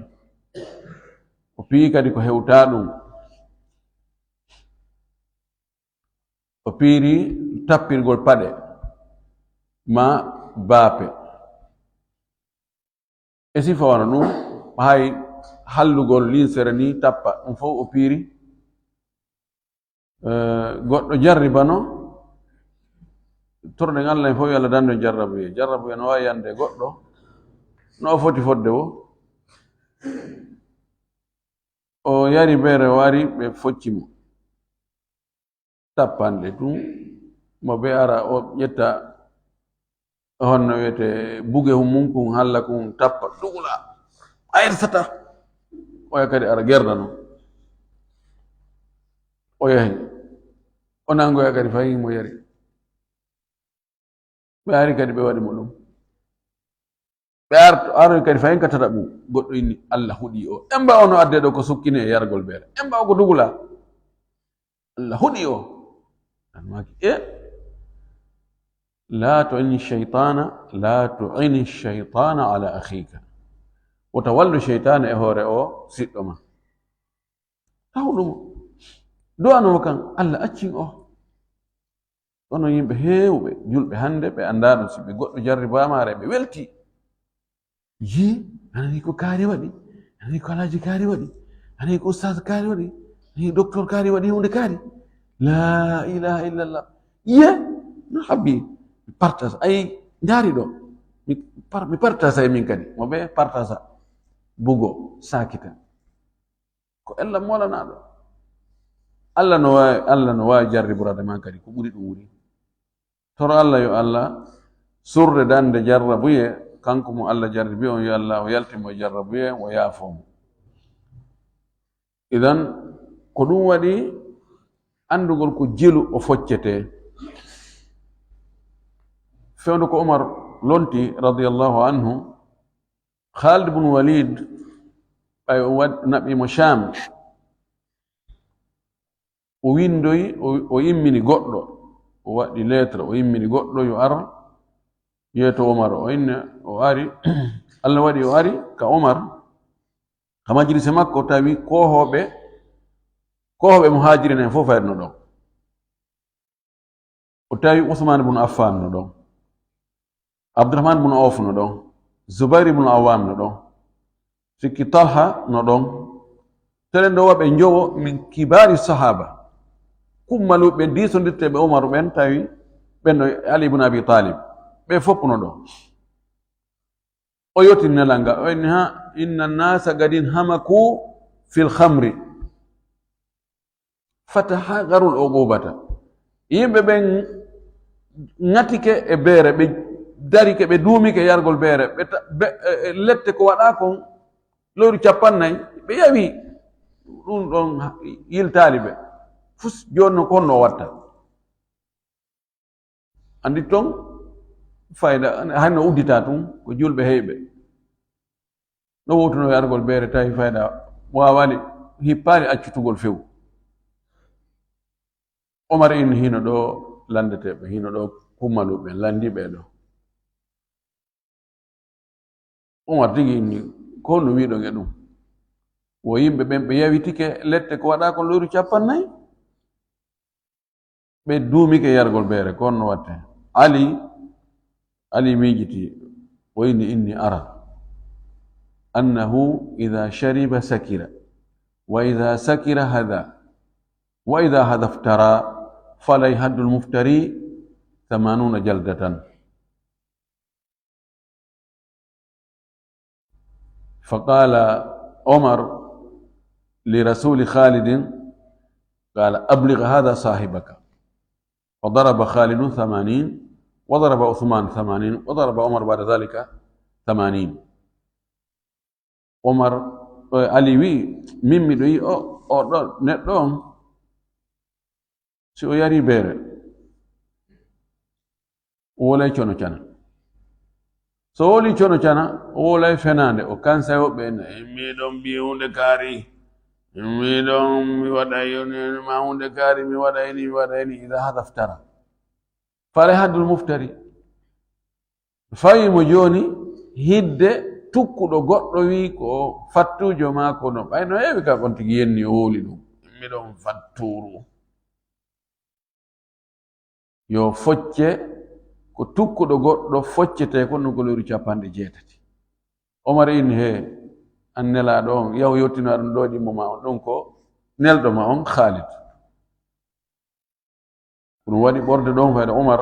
O piyi kadi ko hewta ɗum. O piiri tappirgol paɗe maa baape. E sifa wano ɗum, hay hallugol linsere ni tappa, ɗum fof o piiri. Eh, goɗɗo jarribano, torɗen Allah en fof yo Allah dandu en jarrabuye. Jarrabuye no waawi yande goɗɗo, no o foti fodde wo. O yari beere, o ari, ɓe focci mo. Tappanɗe tun, mo ɓe ara, o ƴetta honno wiyete buge hun mun kun, halla kun tappa, dugula. A yersata. Oya kadi ara gerda non. O yahi. O nangoya kadi fahin mo yari. Ɓe ari kadi ɓe waɗi mo ɗum. Ɓe ar-, aroyi kadi fahin ka tataɓu. Goɗɗo inni, "Allah huɗi o." Emba ono adde ɗo ko sukkine e yargol beere. Emba o ko dugula. "Allah huɗi o." An maaki, "E, la tu'ini shaytana, la tu'ini shaytana ala akhika." Wota wallu shaytana e hoore o siɗɗo ma. Taw ɗum. Du'ano mo kan, Allah accin o. Kono yimɓe heewɓe, julɓe hannde, ɓe anndaano si ɓe goɗɗo jarribaama, haray ɓe weltii. Yii, anani ko kaari waɗi, anani ko Alhaji kaari waɗi, anani ko Ustaas kaari waɗi, anani Doktor kaari waɗi huunde kaari. Laa ilaaha illallah. Yee, no habbi, mi partage. Ay, ndaari ɗo. Mi par-, mi partage ay min kadi. Mo ɓe partage. Bugo, saakita. Ko ella moolanaaɗo. Allah no waawi, Allah no waawi jarriborde man kadi ko ɓuri ɗum wuri. Toro Allah, yo Allah surde dande jarrabuye, kanko mo Allah jarribi on, yo Allah o yaltin mo e jarrabuye, o yaafoo mo. Idan, ko ɗum waɗi anndugol ko jelu o foccetee. Fewndo ko Umar lonti, radiyallahu anhu, Khalid bun Walid, ɓay o wad-, naɓi mo Sham. O windoyi, o, o immini goɗɗo, o waɗi lettre, o immini goɗɗo yo ar yeeto Umar. O inni, o ari, Allah waɗi o ari ka Umar, ka majlise makko, tawi koohooɓe, koohooɓe muhaajirina en fof fayno ɗon. O tawi Usmaan bun Affaan no ɗon, Abdurahmaan bun Awf no ɗon, Zubayr bun Awaam no ɗon, sikki Talha no ɗon. Telen ɗo waɓe njowo min kibaari sahaaba. Kummaluɓe diisondirte ɓe Umaru ɓen, tawi ɓen ɗo Ali bun Abi Talib. Ɓe fof no ɗon. O yotini nelal ngal, o inni, "Ha, inna nnaasa qad inhamaku fil khamri." Fatahaqarul uqubata. Yimɓe ɓen ŋatike e beere, ɓe darike, ɓe duumike yargol beere, ɓe ta-, be-, e, e lette ko waɗaa kon, lewru cappannayi, ɓe yawi. Ɗum ɗon yiltaali ɓe. Fus jooni non ko honno o watta? Anndi ton fayda, hay no udditaa tun, ko julɓe heyɓe. No wowtuno yargol beere tawi fayda waawaali, hippaali accutugol few. Omar in hino ɗo landeteeɓe, hino ɗo kummaluɓe, landi ɓe ɗo. Omar tigi inni, ko honno wi'uɗon e ɗum? Wo yimɓe ɓen ɓe yawitike lette ko waɗaa kon lewru cappannayi? Ɓe duumike yargol beere, ko honno watte? Ali, Ali miijiti, o inni, inni ara. Annahu idha shariba sakira, wa idha sakira hadha, wa idha hadha iftara, falayhi haddul muftari thamanuna jaldatan. فقال عمر لرسول خالد، قال: "أبلغ هذا صاحبك." فضرب خالد ثمانين، وضرب عثمان ثمانين، وضرب عمر بعد ذلك ثمانين. Omar, eh, Ali wi'i, "Min miɗo yi'i o, o ɗo neɗɗo on, si o yari beere, o wolay cono cana. So woli cono cana, o wolay fenaande, o kansa woɓɓe en, miɗon mbi'i huunde kaari, miɗon mi waɗay ma huunde kaari, mi waɗay ni, mi waɗay ni, idaa hada iftara." Faale haddul muftari. Fawi mo jooni hidde tukkuɗo goɗɗo wi'i ko fattuujo maa ko no ɓay no heewi ka on tigi yenni o wowli ɗum. Miɗon fattuuru. Yo focce ko tukkuɗo goɗɗo foccetee ko no ko lewru cappanɗe jeetati. Omar inni, "He, an nelaaɗo on, yahu yottinaa ɗum ɗo ɗimmo ma on, ɗum ko nelɗo ma on Khalid." Ko ɗum waɗi ɓorde ɗon fayde Umar,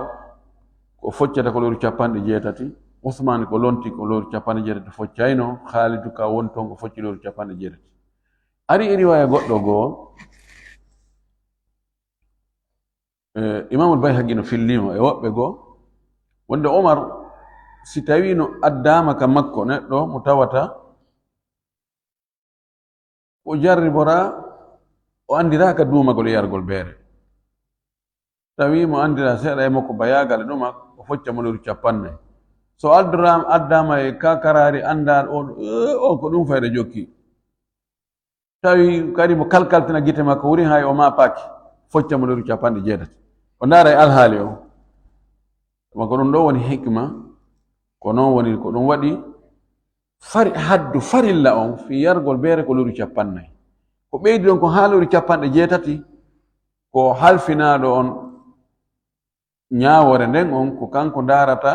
ko foccata ko lewru cappanɗe jeetati, Usmaan ko lonti ko lewru cappanɗe jeetati foccayno, Khaalidu ka woni toon ko focci lewru cappanɗe jeetati. Ari e riwaaya goɗɗo goo, e, Imaamul Bayhaqi no fillimo e woɓɓe goo, wonde Omar, si tawii no addaama ka makko neɗɗo mo tawata o jarriboraa, o anndiraaka duumagol e yargol beere. Tawi mo anndira seeɗa e makko bayaagal e ɗuma, o focca mo lewru cappanɗe. So addoraama, addaama e kakaraari anndaa o, o ko ɗum fayda jokki. Tawi kadi mo kalkaltina gite makko, wuri hay o maapaaki, focca mo lewru cappanɗe jeetati. O ndaara e alhaali o. Tuma ko ɗum ɗo woni hikma, ko non woni ko ɗum waɗi fari, haddu farilla on fii yargol beere ko lewru cappannayi. Ko ɓeydi ɗon ko haa lewru cappanɗe jeetati, ko halfinaaɗo on ñaawoore nden on, ko kanko ndaarata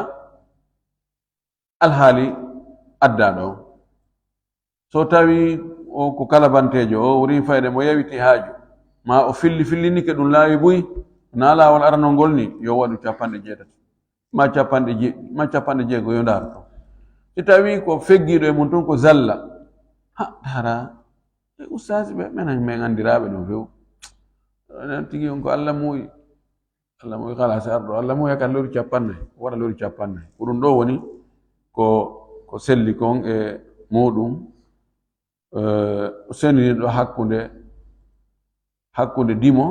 alhaali addaaɗo on. So tawii o ko kalabanteejo, o wurii fayde mo yawiti haaju, maa o filli fillinike ɗum laawi buy, naa laawol aranol ngol ni, yo waɗu cappanɗe jeetati, maa cappanɗe jeeɗiɗi, maa cappanɗe jeego, yo ndaaru ton. Si tawii ko feggiiɗo e mum tun ko zalla, ha, ndaara, e ustaasi ɓe, menen, men anndiraaɓe ɗum few. Onon tigi on ko Alla muuyi. Alla muuyi, kalaas, arɗo. Alla muuyi kan lewru cappannayi, waɗa lewru cappannayi. Ko ɗum ɗo woni ko, ko selli kon e muuɗum. Eh, o sendini ɗo hakkunde, hakkunde dimo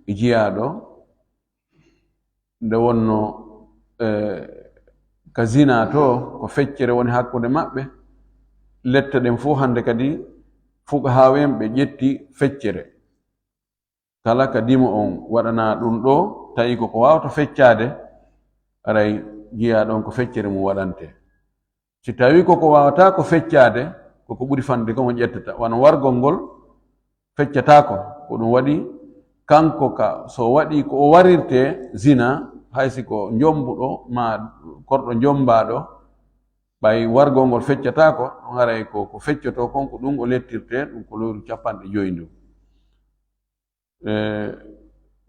e jiyaaɗo. Nde wonno, eh, ka zina to, ko feccere woni hakkunde maɓɓe. Lette ɗen fof hannde kadi fuqahaaɓe en ɓe ƴetti feccere. Kala ka dimo on waɗanaa ɗum ɗo, tawi ko ko waawata feccaade, aray jiyaa ɗon ko feccere mum waɗante. Si tawii ko ko waawataa ko feccaade, ko ko ɓuri fanɗude kon o ƴettata, wano wargol ngol feccataako, ko ɗum waɗi kanko ka, so waɗii ko o warirtee zina, hay si ko njombuɗo maa korɗo njombaaɗo, ɓay wargol ngol feccataako, ɗum haray ko, ko feccotoo kon, ko ɗum o lettirtee, ɗum ko lewru cappanɗe joy ndun. E,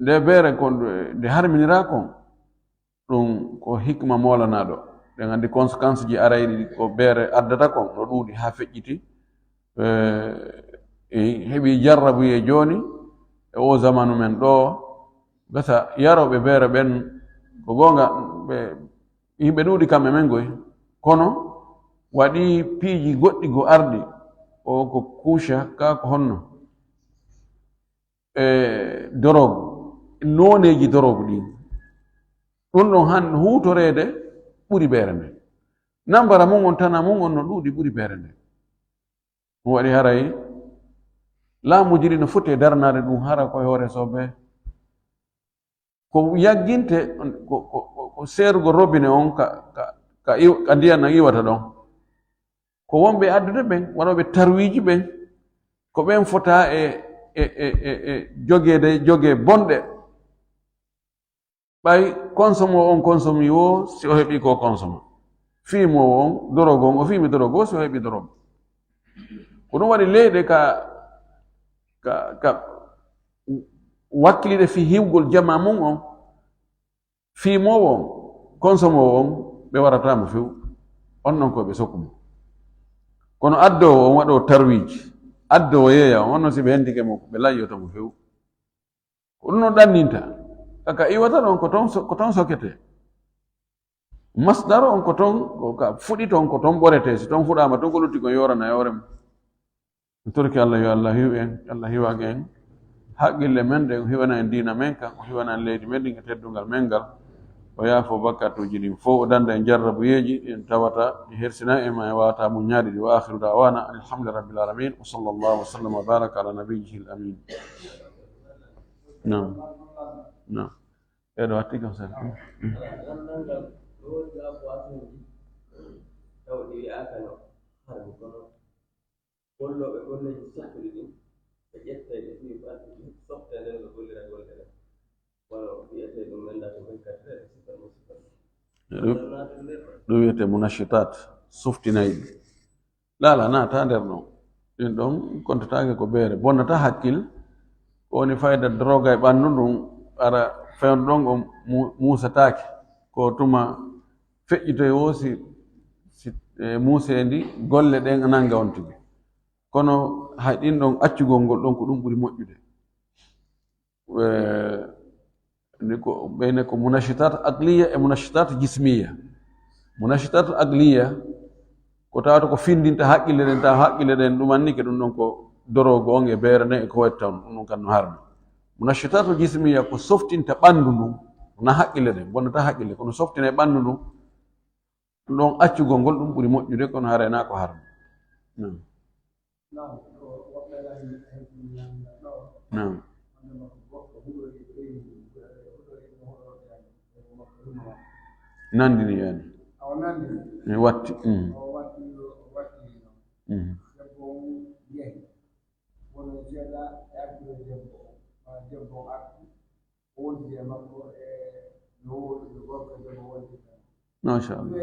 nde beere kon, nde harminiraa kon, ɗum ko hikma moolanaaɗo. Ɗen anndi conséquence ji arayɗi ko beere addata kon, no ɗuuɗi haa feƴƴiti. E, e heɓi jarrabuyee jooni, e oo zamanu men ɗoo, gasa yarooɓe beere ɓen, ko goonga, ɓe, yimɓe ɗuuɗi kamɓe men goy. Kono waɗi piiji goɗɗi go arɗi, o ko kuuca, kaa ko honno? E, dorogu, nooneeji dorogu ɗin. Ɗun ɗon han huutoreede ɓuri beere nden. Nambara mun on, tana mun on no ɗuuɗi ɓuri beere nden. Ɗun waɗi haray laamuuji ɗin no foti e darnaade ɗun hara ko e hoore soɓe. Ko yagginte, ko, ko, ko, ko seerugol robine on ka, ka, ka iw-, ka ndiyan ɗan iwata ɗon. Ko wonɓe addude ɓen, waɗooɓe tarwiiji ɓen, ko ɓen fota e, e, e, e, e jogeede, jogee bonɗe. Ɓay konsomoowo on konsomii woo, si o heɓii ko o konsoma. Fiimoowo on dorogu on, o fiimi dorogu woo, si o heɓii dorogu. Ko ɗum waɗi leyɗe ka, ka, ka wakkiliɗe fii hiwgol jamaa mun on, fiimoowo on, konsomoowo on, ɓe warataa mo few. On non ko ɓe sokku mo. Kono addoowo on waɗoo tarwiiji, addoowo yeeya on, on non si ɓe hentike mo, ɓe layyoto mo few. Ko ɗum no ɗanninta. Ka, ka iwata ɗon, ko ton so-, ko ton soketee. Masdar on ko ton, ko ka fuɗi ton, ko ton ɓoretee. Si ton fuɗaama ton, ko lutti kon yoorana e hoore mum. Mi torki Allah, yo Allah hiw en, Allah hiwan en haqqille men ɗen, o hiwana en diina men kan, o hiwana en leydi men ndin e teddungal men ngal. O yaafo bakkatuuji ɗin fow, o danda en jarrabuyeeji ɗin tawata ɗi hersina en ma en wawata muññaade ɗi. Wa akhiru da'wana anil hamdulillahi rabbil alamin. Wa sallallahu wa sallam wa baraka ala nabiyyihi al amin. Naam. Naam. Eɗo watti kam sel. Gollooɓe golleeji sokkuɗi ɗin, ɓe ƴettay ɓe fii ɓandu ɗin, softee nden ɓe gollira golle ɗen. Wano wi'etee ɗum men ndaa ko vingt-quatre heures, sifa ɗum, sifa ɗum. Ɗum, ɗum wiyetee munashitat, softinayɗi. Laala naata nder ɗon. Ɗin ɗon kontataake ko beere. Bonnata hakkil, ko woni fayda droga e ɓandu ndun, ara fewndo ɗon on mu-, muusataake. Ko tuma feƴƴitoy woo si, si, e, muuseendi golle ɗen nanga on tigi. Kono hay ɗin ɗon accugol ngol ɗon ko ɗum ɓuri moƴƴude. Eh, ni ko, ɓeyne ko munashitat aqliya e munashitat jismiya. Munashitat aqliya ko tawata ko findinta haqqille ɗen, tawa haqqille ɗen ɗum annike ɗum ɗon ko dorogo on e beere nden e ko watta on, ɗum ɗon kan no harmi. Munashitat jismiya ko softinta ɓandu ndun, na haqqille ɗen, bonnata haqqille, kono softina e ɓandu ndun, ɗum ɗon accugol ngol ɗum ɓuri moƴƴude, kono haray na ko harmi. Naam. Naam. Nandini yani. Mi watti. Mm. Mm. Masha Allah.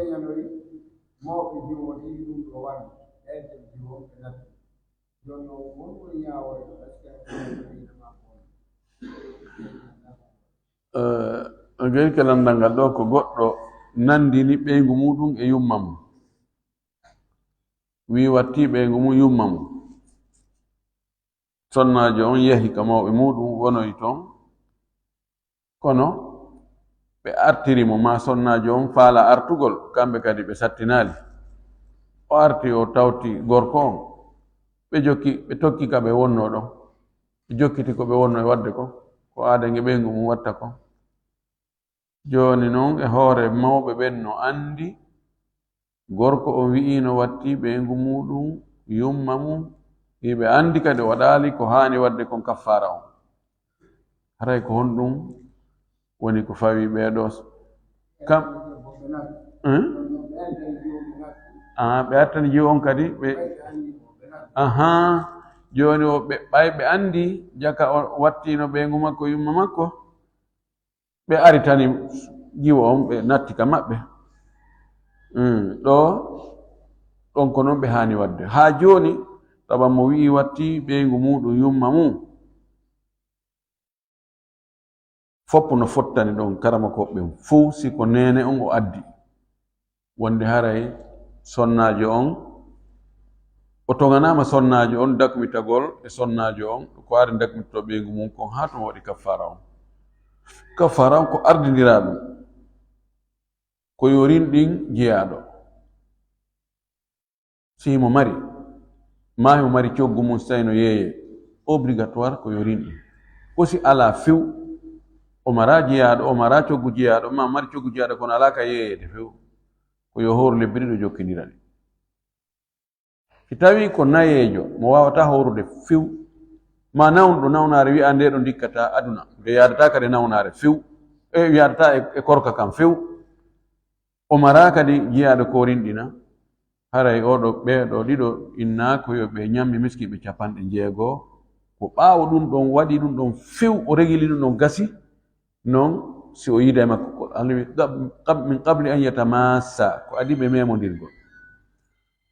Eh, ngel ke landal ngal ɗo ko goɗɗo nandini ɓeyngu muɗum e yumma mum. Wi'i watti ɓeyngu mum yumma mum. Sonnaajo on yahi ka mawɓe muɗum wonoyi ton. Kono ɓe artiri mo, maa sonnaajo on faala artugol, kamɓe kadi ɓe sattinaali. O arti, o tawti gorko on. Ɓe jokki, ɓe tokki ka ɓe wonnoo ɗon. Ɓe jokkiti ko ɓe wonnoo e waɗde kon, ko aada nge ɓeyngu mum watta kon. Jooni non, e hoore mawɓe ɓen no anndi, gorko on wi'iino watti ɓeyngu muɗum, yumma mum, hiɓe anndi kadi o waɗaali ko haani waɗde kon kaffaara on. Haray ko honɗum woni ko fawi ɓee ɗoo? Kam, eh? Ah, ɓe artani jiwo on kadi, ɓe, ahaa, jooni o ɓe, ɓay ɓe anndi jaka o wattiino ɓeyngu makko, yumma makko, ɓe aritani jiwo on, ɓe natti ka maɓɓe. Mm, ɗoo, ɗon ko non ɓe haani waɗde. Haa jooni, tawa mo wi'i watti ɓeyngu muɗum, yumma mum, foppu no fottani ɗon karamokooɓe ɓen fow, si ko neene on o addi. Wonde haray sonnaajo on, o toŋanaama sonnaajo on dakmitagol e sonnaajo on, ko aadi dakmitotoo ɓeyngu mum kon haa tuma waɗi kaffaara on. Kaffaara on ko ardindiraa ɗum, ko yo rinɗin jiyaaɗo. Si himo mari, maa himo mari coggu mum, si tawi no yeeyee, obligatoire ko yo rinɗin. Ko si alaa few, o maraa jiyaaɗo, o maraa coggu jiyaaɗo, maa mari coggu jiyaaɗo, kono alaa ka yeeyeede few, ko yo hooru lebbi ɗiɗo jokkindira ɗi. Si tawii ko nayeejo, mo waawataa hoorude few, maa nawnuɗo nawnaare wi'aa ndee ɗoo ndikkataa aduna, nde yaadataa kadi e nawnaare few, e yaadataa e, e korka kan few, o maraa kadi jiyaaɗo ko rinɗina, haray oo ɗoo, ɓee ɗoo ɗiɗo innaa ko yo ɓe ɲammi miskiiɓe capanɗe jeego. Ko ɓaawo ɗum ɗon waɗi ɗum ɗon few, o regili ɗum ɗon gasi, non si o yiida e makko, ko Allah wi, qab-, qab-, min qabli an yatamassa, ko adii ɓe memondirgol.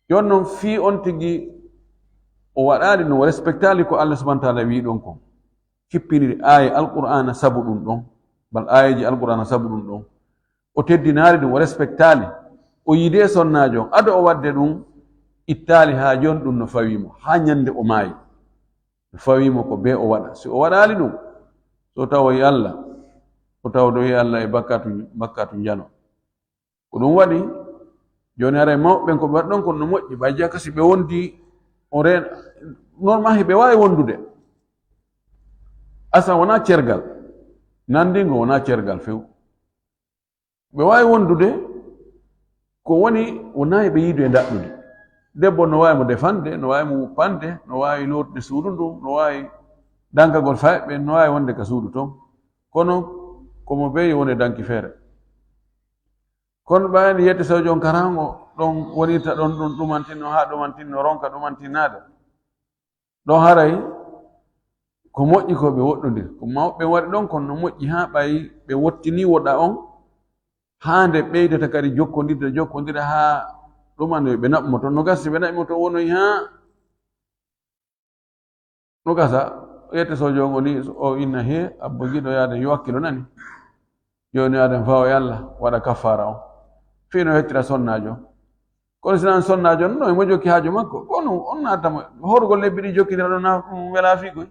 Jooni non fii on tigi o waɗaali ɗum, o respectaali ko Allah subhanahu wa ta'ala wii ɗon kon. Kippiniri aaya Alqur'aana sabu ɗum ɗon, bal aayeeji Alqur'aana sabu ɗum ɗon. O teddinaali ɗum, o respectaali. O yiidee sonnaajo on. Ado o waɗde ɗum, ittaali haa jooni ɗum no fawii mo, haa ɲande o maayi. No fawii mo ko bee o waɗa. Si o waɗaali ɗum, so tawoyi Allah, o tawdoyi Allah e bakkatu, bakkatu njano. Ko ɗum waɗi, jooni haray mawɓe ɓen ko ɓe waɗi ɗon kon no moƴƴi, ɓay jaka si ɓe wondi, o reen-, normal hiɓe waawi wondude. Asan wonaa cergal, nandingo wonaa cergal few. Ɓe waawi wondude, ko woni wonaa ɓe yiidu e ndaɗɗudi. Debbo no waawi mo defande, no waawi mo wuppande, no waawi lootude suudu ndun, no waawi dankagol fayɓe, no waawi wonde ka suudu ton. Kono ko mo beyi woni danki feere. Kono ɓayni yette sawjo on karaŋo ɗon wonirta ɗon, ɗum ɗumantinno haa ɗumantinno, ronka ɗumantinnaade. Ɗon haray ko moƴƴi ko ɓe woɗɗondir. Ko mawɓe waɗi ɗon kon no moƴƴi haa ɓay ɓe wottini woɗa on, haa nde ɓeydata kadi jokkondirde, jokkondira haa ɗumanoy ɓe naɓumo ton. No gasi ɓe naɓimo ton wonoy haa no gasa, yette soojo on o ni, o inna, "He, abbo giɗo yaade, yo hakkilo nani. Jooni yaaden faa o yalla, waɗa kaffaara on. Fii no hettira sonnaajo on." Kono si non sonnaajo on, no mo jokki haaju makko, kono on naata mo horugol lebbi ɗi jokkindira ɗon, na ɗum welaa fii koy.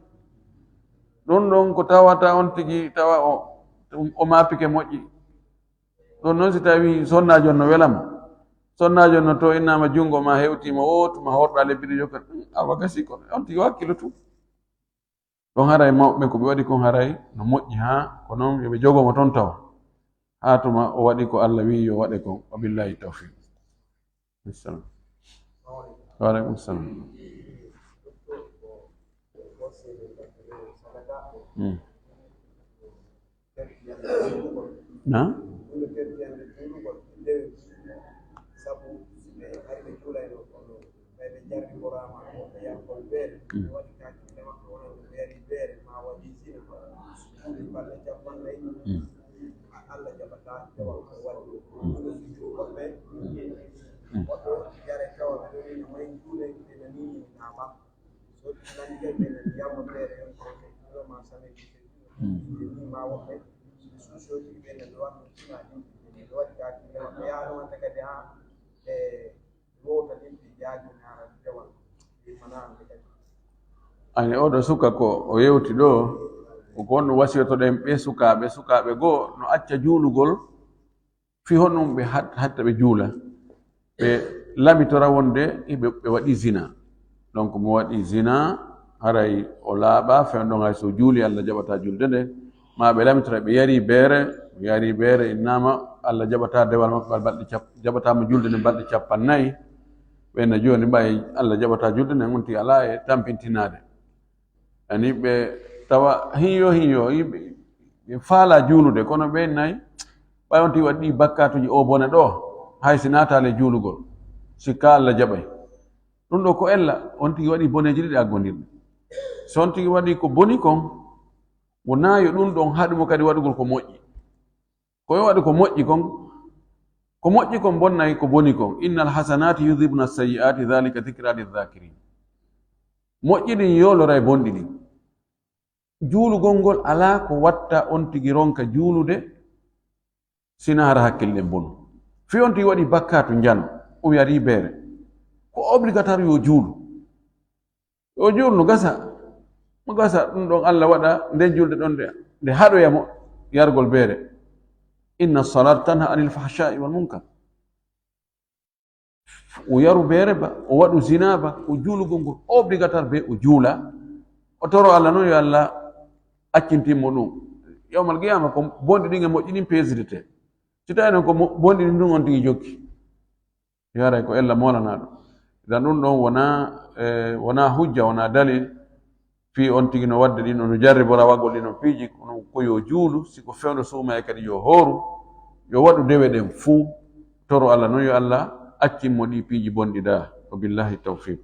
Ɗum ɗon ko tawata on tigi tawa o, o maapike moƴƴi. Ɗum noon si tawi sonnaajo on no wela mo, sonnaajo on no to innama junngo ma hewti mo, o tuma horɗa lebbi ɗi jokkat, awa gasi ko on tigi wakkilo tun. Ɗon haray mawɓe ɓen ko ɓe waɗi kon haray no moƴƴi, haa ko non yo ɓe jogo mo ton tawa. Haa tuma o waɗi ko Alla wi'i yo waɗe kon. Wa billahi tawfiq. Assalam. Wa alaikum salam. Hmm. Na? Ani oɗo suka ko o yewti ɗo, ko on wasiyotoɗen ɓe sukaaɓe, sukaaɓe goo no acca juulugol. Fii honɗun ɓe hat-, hatta ɓe juula? Ɓe lamitora wonde ɓe, ɓe waɗi zina. Donc, mo waɗi zina, haray o laaɓaa, fewndo hay so juuli, Alla jaɓataa julde nde. Maa ɓe lamitora ɓe yari beere, yari beere, innama Alla jaɓataa dewal makko ngal balɗe cap-, jaɓataa mo julde nde balɗe cappannayi. Ɓen na jooni ɓay Alla jaɓataa julde nde, on tigi alaa e tampintinaade. Ani ɓe tawa hiyo hiyo, yimɓe, ɓe faalaa juulude, kono ɓe nayi, ɓay on tigi waɗi ɗi bakkaatuji o bone ɗo, hay si naataali e juulugol, sikka Alla jaɓay. Ɗum ɗo ko ella, on tigi waɗi boneeji ɗiɗi aggondirɗi. So on tigi waɗi ko boni kon, wonaa yo ɗum ɗon haɗu mo kadi waɗugol ko moƴƴi. Ko yo waɗu ko moƴƴi kon, ko moƴƴi kon bonnay ko boni kon. Innal hasanati yudhibna sayyi'ati dhalika dhikra lidh-dhakirin. Moƴƴi ɗin yooloray bonɗi ɗin. Juulugol ngol alaa ko watta on tigi ronka juulude, sina hara hakkille ɗen bonu. Fii on tigi waɗi bakkaatu njano, o yari beere. Ko obligatoire yo juulu. O juul no gasa, no gasa, ɗum ɗon Alla waɗa nden julde ɗon nde, nde haɗoya mo yargol beere. Inna salata tanha anil fahsha'i wal munkar. O yaru beere ba, o waɗu zina ba, o juulugol ngol obligatoire be o juula. O toro Alla non yo Alla accintin mo ɗum. Yawmal qiyama ko bonɗi ɗin e moƴƴi ɗin pesidete. Si tawi non ko mo-, bonɗi ɗin ɗum on tigi jokki. Yo haray ko ella moolanaaɗo. Idan ɗum ɗon wonaa, eh, wonaa hujja, wonaa dalil fii on tigi no waɗde ɗin, no jarribora waɗgol ɗin on piiji, kono ko yo juulu, si ko fewndo suumayee kadi yo hooru, yo waɗu dewe ɗen fuu, toro Alla non yo Alla accin mo ɗii piiji bonɗi ɗaa. Wa billahi tawfiq.